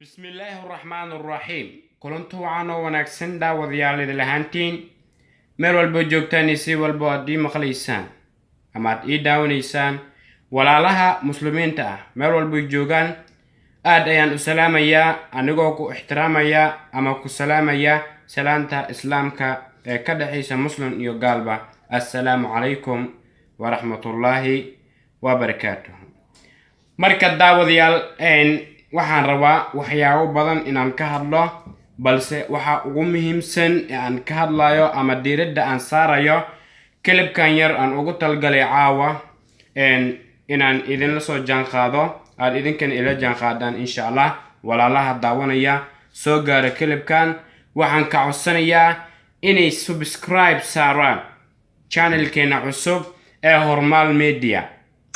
Bismillaahi araxmaan araxiim. Kulanto wacan oo wanaagsan, daawadayaal, idil ahaantiin meel walbo joogtaan iyo si walbo aad ii maqlaysaan ama aad ii daawanaysaan. Walaalaha Muslimiinta ah meel walboy joogaan aad ayaan u salaamayaa, anigoo ku ixtiraamaya ama ku salaamaya salaanta Islaamka ee ka dhexaysa Muslim iyo gaalba. Assalaamu calaykum waraxmatullaahi wabarakaatuh. Marka daawadayaal, waxaan rabaa waxyaabo badan inaan ka hadlo, balse waxa ugu muhiimsan ee aan ka hadlayo ama diiradda aan saarayo clipkan yar aan ugu talgalay caawa inaan idinla soo jaan qaado, aada idinkana ila jaan qaadaan insha Allah. Walaalaha daawanaya, soo gaara clipkan, waxaan ka codsanayaa inay subscribe saaraan channelkeena cusub ee Hormaal Media.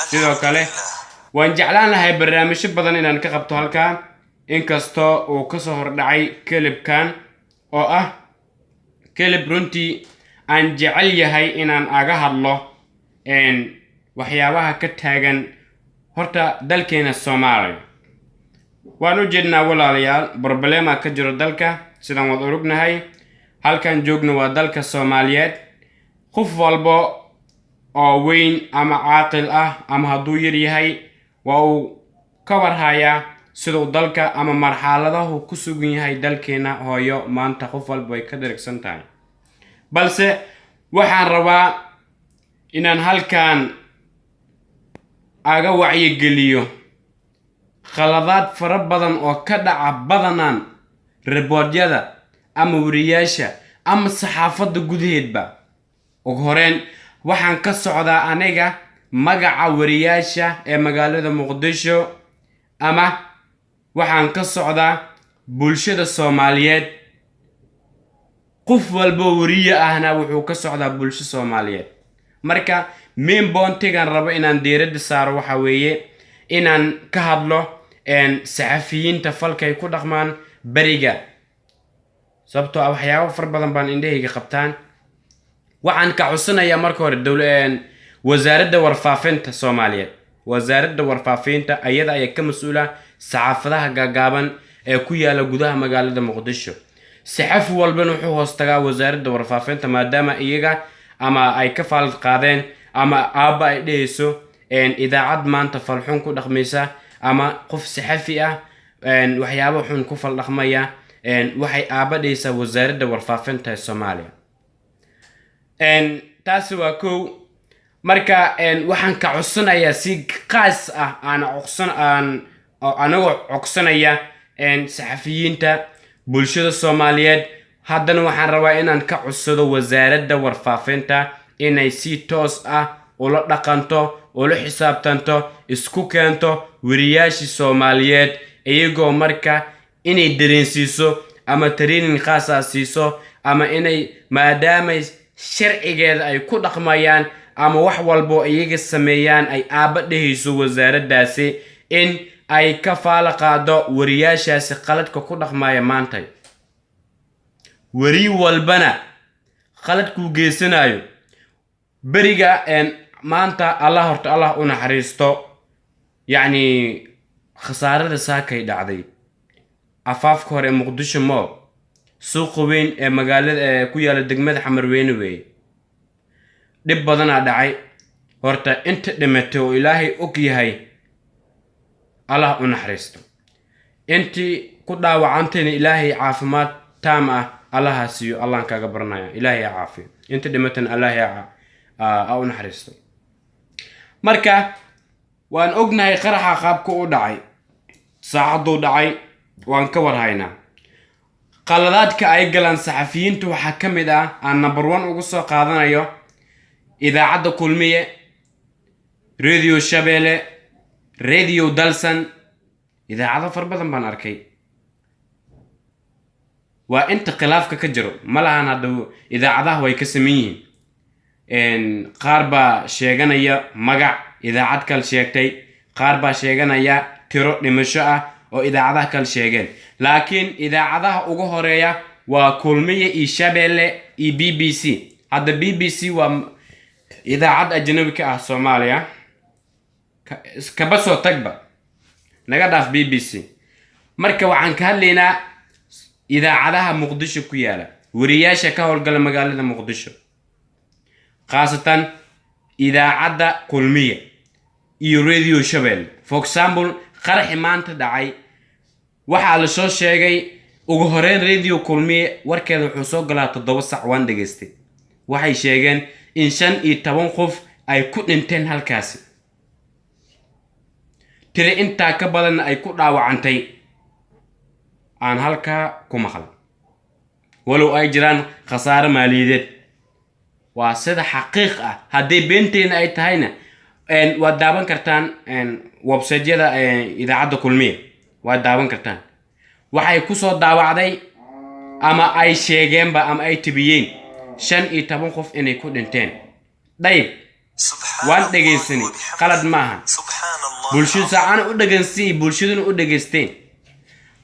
Sidoo kale waan jeclaan lahay barnaamijyo badan inaan ka qabto halkaa, inkastoo uu kasoo hordhacay clipkan oo ah clip runtii aan jecel yahay inaan aga hadlo waxyaabaha ka taagan horta dalkeena Soomaaliya. Waan u jeednaa walaalayaal, problema ka jiro dalka, sidaan waad orognahay. Halkan joogna waa dalka Soomaaliyeed. Qof walbo oo weyn ama caaqil ah ama hadduu yar yahay waa uu ka warhayaa siduu dalka ama marxaladahu ku sugan yahay dalkeena hooyo maanta. Qof walba way ka dheragsan tahay, balse waxaan rabaa inaan halkan aga wacyigeliyo khaladaad fara badan oo ka dhaca badanaan reportyada ama wariyaasha ama saxaafadda gudaheedba. Ugu horeen, waxaan ka socdaa aniga magaca wariyaasha ee magaalada Muqdisho ama waxaan ka socdaa bulshada Soomaaliyeed. Qof walbo wariye ahna wuxuu ka socdaa bulsho Soomaaliyeed. Marka main pointigan rabo inaan diiradda saaro waxa weeye inaan ka hadlo saxafiyiinta falkay ku dhaqmaan beriga, sababtoo ah waxyaabo fara badan baan indhahayga qabtaan. Waxaan ka codsanayaa marka hore Wasaaradda Warfaafinta Soomaaliyeed. Wasaaradda Warfaafinta ayada ayaa ka mas-uula saxaafadaha gaagaaban ee ku yaala gudaha magaalada Muqdisho. Saxafi walbana wuxuu hoostagaa Wasaaradda Warfaafinta, maadaama iyaga ama ay ka faalad qaadeen ama aabba ay dhehayso idaacad maanta falxun ku dhaqmaysa ama qof saxafi ah waxyaabo xun ku fal dhaqmaya, waxay aabba dhehaysaa Wasaaradda Warfaafinta ee Soomaaliya. Taasi waa kow. Marka waxaan ka codsanayaa si qaas ah aan codsan aan anagoo codsanaya saxafiyiinta bulshada Soomaaliyeed, haddana waxaan rabaa inaan ka codsado Wasaaradda Warfaafinta inay si toos ah ula dhaqanto, ula xisaabtanto, isku keento wariyaashii Soomaaliyeed, iyagoo marka inay dareensiiso ama training khaas ah siiso ama inay maadaamay sharcigeeda ay ku dhaqmayaan ama wax walbo iyaga sameeyaan ay aabba dhehayso wasaaraddaasi, in ay ka faala qaado wariyaashaasi qaladka ku dhaqmaya maantay. Weri walbana qaladkuu geysanayo beriga maanta, Allah horta Allah u naxariisto, yacni khasaarada saakay dhacday afaafka hore ee Muqdisho Mall, suuqa weyn ee magaalada ee ku yaala degmada Xamarweyne weeye. Dhib badanaa dhacay. Horta inta dhimatay oo Ilaahay og yahay, Allah u naxariisto. Intii ku dhaawacantayna Ilaahay caafimaad taam ah Allaha siiyo, Allahn kaaga baranaya, Ilaahay ha caafiyo. Inta dhimatana Ilaahay ha u naxariisto. Marka waan ognahay qaraxa qaabka u dhacay, saacaduu dhacay waan ka warhaynaa. Qaladaadka ay galaan saxafiyiintu waxaa ka mid ah, aan number one ugu soo qaadanayo, Idaacadda Kulmiye, Radio Shabeelle, Radio Dalsan. Idaacado fara badan baan arkay. Waa inta khilaafka ka jiro ma lahan. Hadda idaacadaha way ka saman yihiin. Qaar baa sheeganaya magac idaacad kale sheegtay, qaar baa sheeganaya tiro dhimasho ah oo idaacadaha kale sheegeen, laakiin idaacadaha ugu horeeya waa Kulmiye iyo Shabeelle iyo BBC. Hadda BBC waa idaacad ajnabi ka ah Soomaaliya. Kaba soo tagba, naga dhaaf BBC. Marka waxaan ka hadlaynaa idaacadaha Muqdisho ku yaala, wariyaasha ka howlgala magaalada Muqdisho, khaasatan idaacadda Kulmiya iyo Radio Shabelle. For example, qaraxi maanta dhacay waxaa la soo sheegay ugu horeyn Radio Kulmiye. Warkeeda wuxuu soo galaa 7 sac, waan dhegaystay. Waxay sheegeen in 15 qof ay ku dhinteen halkaasi, tiri intaa ka badanna ay ku dhaawacantay. Aan halkaa ku maqlay, walow ay jiraan khasaare maaliyadeed. Waa sida xaqiiq ah. Haddii beenteena ay tahayna, waad daawan kartaan website-yada idaacadda Kulmiye, waad daawan kartaan. Waxay kusoo daawacday ama ay sheegeenba ama ay tibiyeen 15 qof inay ku dhinteen. Dhayb waan dhegaysanay, qalad maaha. Bulshadu saacana u dhegaynsay, bulshaduna u dhegaysteen.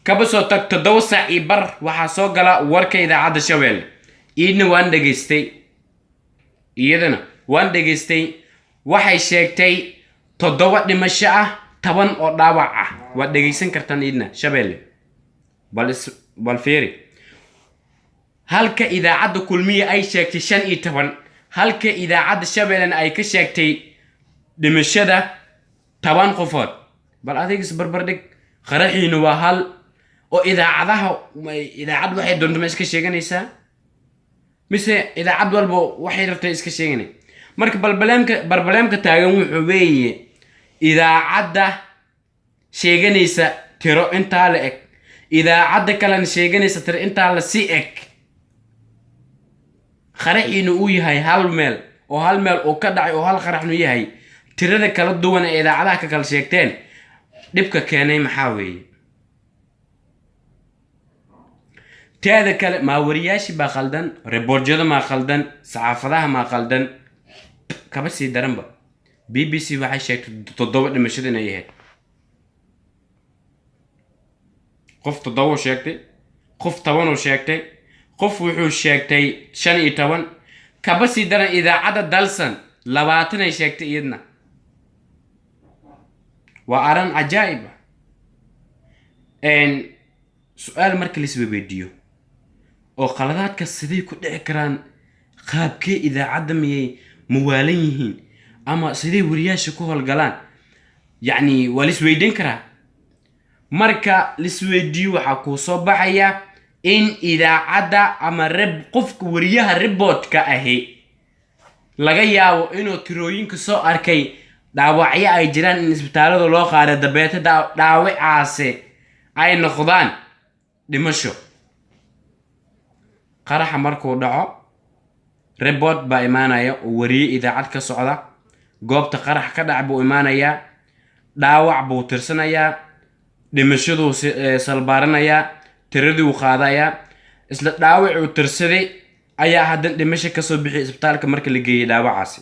Kaba soo tag, 7:15 waxaa soo gala warka idaacadda Shabeelle. Iidna waan dhegaystay, iyadana waan dhegaystay. Waxay sheegtay 7 dhimasho ah, 10 oo dhaawac ah. Waad dhegaysan kartaan iidna Shabeelle. Bal is bal fiiri, halka idaacadda Kulmiye ay sheegtay 15, halka idaacadda Shabeellena ay ka sheegtay dhimashada 10 qofood. Bal adiga is barbardhig. Qaraxiina waa hal oo idaacadaha, idaacad waxay doonto ma iska sheeganaysaa, mise idaacad walba waxay rabtay iska sheeganay? Marka barbaleemka taagan wuxuu weeye idaacadda sheeganaysa tiro intaa la eg, idaacadda kalena sheeganaysa tiro intaa la si eg, qaraxiina uu yahay hal meel oo hal meel uu ka dhacay oo hal qaraxnu yahay. Tirada kala duwan ee idaacadaha ka kala sheegteen dhibka keenay maxaa weeye? Teeda kale, maa wariyaashii baa qaldan? Reportyada maa qaldan? Saxaafadaha maa qaldan? Kaba sii daranba, BBC waxay sheegtay 7 dhimashada inay ahayd. Qof 7 sheegtay, qof 10-uu sheegtay, qof wuxuu sheegtay 15. Kaba sii daran, idaacadda Dalsan 20 ay sheegtay iyadna. Waa arrin cajaa'ib ah. Su-aal marka la isweydiiyo oo qaladaadka siday ku dhici karaan, qaabkee idaacadda miyay muwaalan yihiin ama siday wariyaasha ku howlgalaan, yacni waa la isweydiin karaa. Marka la isweydiiyo, waxaa kuu soo baxaya in idaacadda ama reb qofka wariyaha reportka ahi laga yaabo inuu tirooyinka soo arkay, dhaawacyo ay jiraan in isbitaalada loo qaaday, dabeeta dhaawacaasi ay noqdaan dhimasho. Qaraxa markuu dhaco, report baa imaanaya oo wariye idaacad ka socda. Goobta qarax ka dhac buu imaanayaa, dhaawac buu tirsanayaa, dhimashaduu salbaaranayaa, tiraduu qaadayaa. Isla dhaawacuu tirsaday ayaa haddana dhimasho kasoo bixiyay isbitaalka marka la geeyey dhaawacaasi.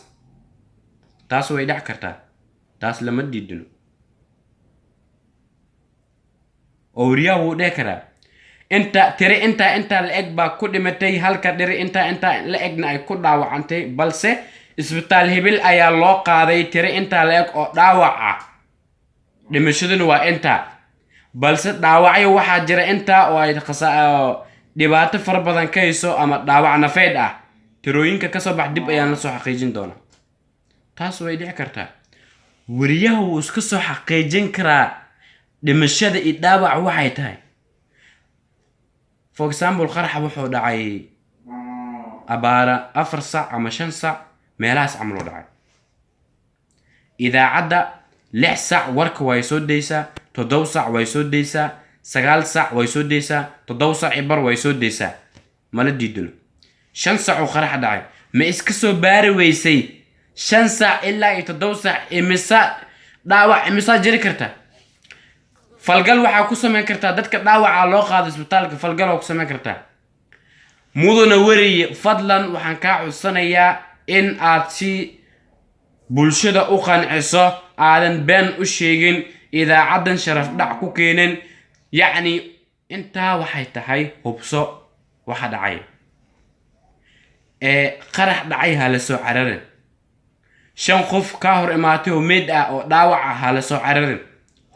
Taas way dhex kartaa, taas lama diidino oo wariyaha wuu dhihi karaa inta tiri intaa intaa la eg baa ku dhimatay, halka dhiri intaa intaa la egna ay ku dhaawacantay, balse isbitaal hibil ayaa loo qaaday tiri intaa la eg oo dhaawac ah, dhimashaduna waa intaa, balse dhaawacyo waxaa jira intaa oo ay dhibaato fara badan ka hayso ama dhaawac nafeed ah. Tirooyinka kasoo bax dib ayaan la soo xaqiijin doonaa. Taas way dhici kartaa. Wariyaha wuu iska soo xaqiijin karaa dhimashada iyo dhaawac waxay tahay. For example, qaraxa wuxuu dhacay abaara 4 sac ama 5 sac meelahaas camal uu dhacay. Idaacadda 6 sac warka way soo daysaa, 7 sac way soo daysaa, 9 sac way soo daysaa, 7:15 way soo daysaa. Mala diidano. 5 sac uu qaraxa dhacay, ma iska soo baari weysay 5 sac ilaa iyo 7 sac imisa dhaawac, imisaa jiri karta? Falgal waxaa ku samayn kartaa dadka dhaawaca loo qaado isbitaalka, falgal waa ku samayn kartaa. Mudana weriye, fadlan waxaan kaa codsanayaa in aad si bulshada u qanciso, aadan been u sheegin, idaacaddan sharaf dhac ku keenin. Yacni intaa waxay tahay, hubso waxa dhacay ee qarax dhacay, ha la soo cararin. 5 qof kaa hor imaatay oo meyd ah oo dhaawac ah, ha la soo cararin,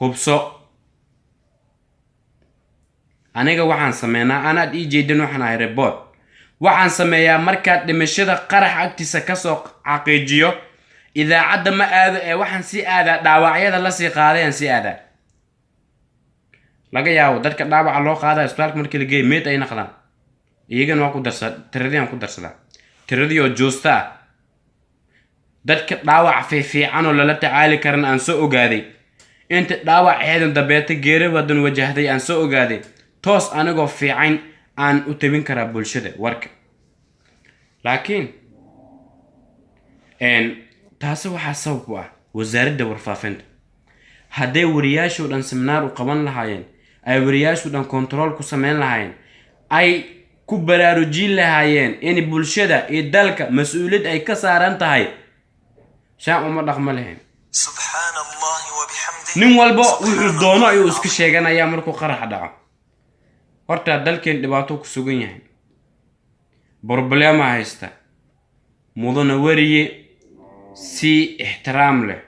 hubso. Aniga waxaan sameynaa, anaad ii jeedin, waxaan ahay report. Waxaan sameeyaa markaad dhimashada qarax agtiisa kasoo xaqiijiyo, idaacadda ma aado ee waxaan sii aadaa dhaawacyada lasii qaaday aan sii aadaa. Laga yaabo dadka dhaawaca loo qaadaya isbitaalka markii la geeyo meed ay naqdaan, iyagana waa ku darsa tiradii aan ku darsadaa, tiradii oo joosta ah. Dadka dhaawac fiifiican oo lala tacaali karan aan soo ogaaday, inta dhaawaceedan dabeeta geeri wadan wajahday aan soo ogaaday, toos anigoo fiican aan u tabin karaa bulshada warka. Laakiin taasi waxaa sabab u ah wasaaradda warfaafinta. Hadday wariyaashu dhan seminaar u qaban lahaayeen, ay wariyaashu dhan kontarool ku sameyn lahaayeen, ay ku baraarujin lahaayeen in bulshada iyo dalka mas-uuliyad ay ka saaran tahay, saan uma dhaqmo lahayn. سبحان الله وبحمده. Nin walba wuxuu سبحان doono الله ayuu iska العظيم. sheeganayaa markuu qarax dhaco. Horta dalkeen dhibaato ku sugan yahay, problema haysta. Mudana weriye, si ixtiraam leh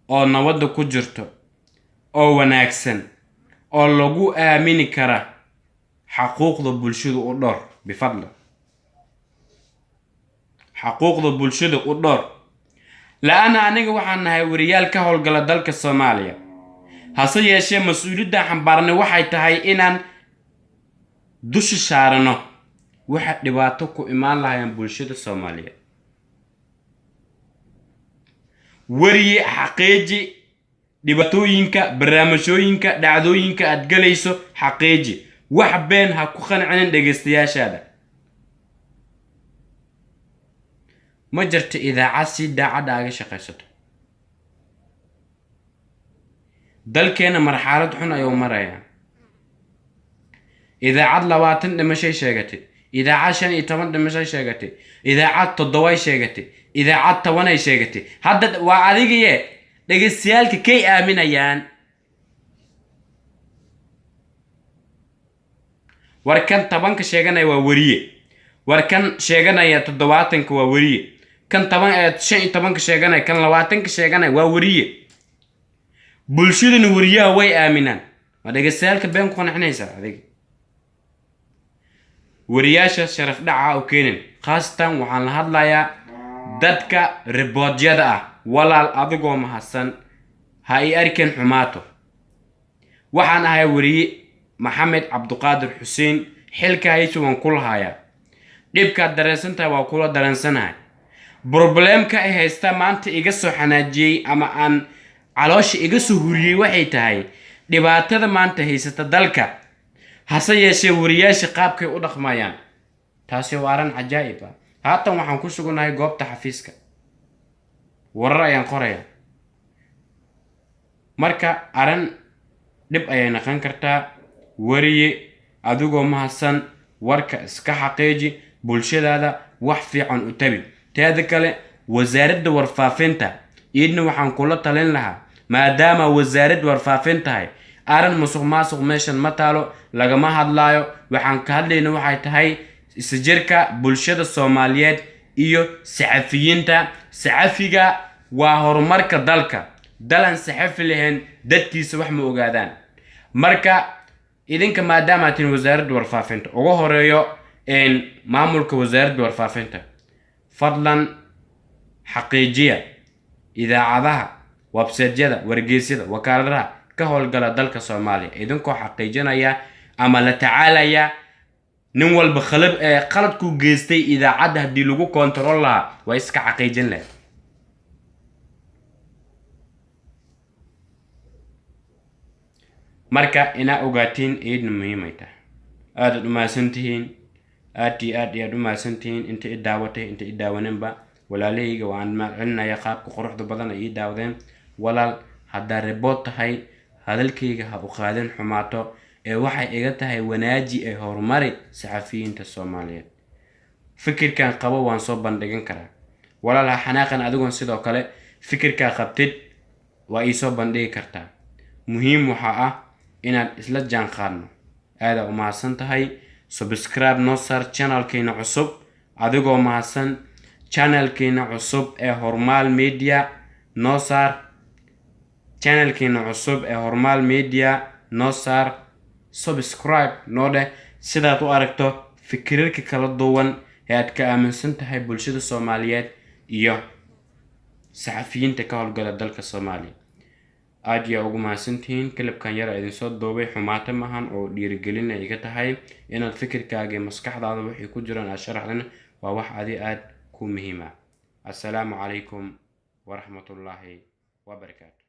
oo nabadda ku jirto oo wanaagsan oo lagu aamini kara xaquuqda bulshada u dhowr, bifadla xaquuqda bulshada u dhowr. La-ana aniga waxaan nahay weriyaal ka howlgala dalka Soomaaliya, hase yeeshee mas-uuliyadda xambaarnay waxay tahay inaan dusha saarano waxa dhibaato ku imaan lahayaan bulshada Soomaaliyeed. Weriye, xaqiiji dhibaatooyinka, barnaamijyooyinka, dhacdooyinka aad galayso xaqiiji. Wax been ha ku qancinin dhegaystayaashaada. Ma jirto idaacad si daacadda aga shaqaysato. Dalkeena marxalad xun ayuu marayaa. Idaacad 20 dhimashay sheegatay, idaacad 15 dhimashay sheegatay, idaacad 7ay sheegatay, idaacad 10ay sheegatay. Hadda waa adigaye dhegaystayaalka kay aaminayaan? War kan 10-ka sheeganaya waa weriye, war kan sheeganaya 70-ka waa weriye, kan 10 ee 15-ka sheeganaya, kan 20-ka sheeganaya waa weriye. Bulshadana weriyaha way aaminaan. Waa dhegaystayaalka been ku qancinaysaa adiga. Wariyaasha sharaf dhaca u keenin. Khaasatan waxaan la hadlayaa dadka riboodyada ah. Walaal, adigoo mahadsan, ha i arkin xumaato. Waxaan ahay weriye Maxamed Cabduqaadir Xuseen. Xilka haysi waan ku lahayaa, dhibkaad dareensan tahay waa kula dareensanahay. Problemka ay haysta maanta iga soo xanaajiyey ama aan caloosha iga soo huriyey waxay tahay dhibaatada maanta haysata dalka, hase yeeshee wariyaasha qaabkay u dhaqmayaan. Taasi waa arrin cajaa'ib ah. Haatan waxaan ku sugannahay goobta xafiiska, warar ayaan qorayaa. Marka arrin dhib ayay noqon kartaa. Weriye, adigoo mahadsan, warka iska xaqiiji, bulshadaada wax fiican u tabi. Teeda kale, wasaaradda warfaafinta iidna waxaan kula talin lahaa, maadaama wasaarad warfaafin tahay, arrin musuq maasuq meeshan ma taalo, lagama hadlaayo. Waxaan ka hadlayna waxay tahay isjirka bulshada Soomaaliyeed iyo saxafiyiinta. Saxafiga waa horumarka dalka. Dalan saxafi lahayn dadkiisa wax ma ogaadaan. Marka idinka maadaama tihin wasaaradda warfaafinta, ugu horeeyo maamulka wasaaradda warfaafinta, fadlan xaqiijiya idaacadaha, websaytyada, wargeysyada, wakaaladaha ka howlgala dalka Soomaaliya, idinkoo xaqiijinaya ama la tacaalaya nin walba khalab ee qaladkuu geystay. Idaacadda haddii lagu koontarool lahaa waa iska xaqiijin lahayd. Marka inaa ogaatiin iyadna muhiimay tahay. Aadaad umahadsantihiin, aad iyo aad iyaad umahadsantihiin inta i daawatay, inta i daawaninba. Walaalahayga waan mahadcelinaya qaabka quruxda badan ay ii daawadeen. Walaal, haddaa ribood tahay, hadalkayga ha u qaadin xumaato ee waxay iga tahay wanaaji ee horumari saxafiyiinta Soomaaliyeed. Fikirkan qabo waan soo bandhigan karaa. Walaal, ha xanaaqan. Adigoon sidoo kale fikirkaa qabtid waa ii soo bandhigi kartaa. Muhiim waxaa ah inaad isla jaan qaadno. Aadaa u mahadsan tahay. Subscribe noo saar channelkeena cusub, adigoo mahadsan. Channelkeena cusub ee Hormaal Media noo saar, channelkeena cusub ee Hormaal Media noo saar. Subscribe noo dheh sidaad u aragto fikirarka kala duwan ee aad ka aaminsan tahay bulshada Soomaaliyeed iyo saxafiyiinta ka howlgala dalka Soomaaliya. Aad yaa ugu mahadsantihiin clipkan yar idinsoo duubay. Xumaato maahan oo dhiirigelina iga tahay inaad fikirkaaga iyo maskaxdaada wixii ku jiraan aad sharaxdana, waa wax adi aad ku muhiima. Assalaamu calaykum waraxmatullaahi wabarakaatu.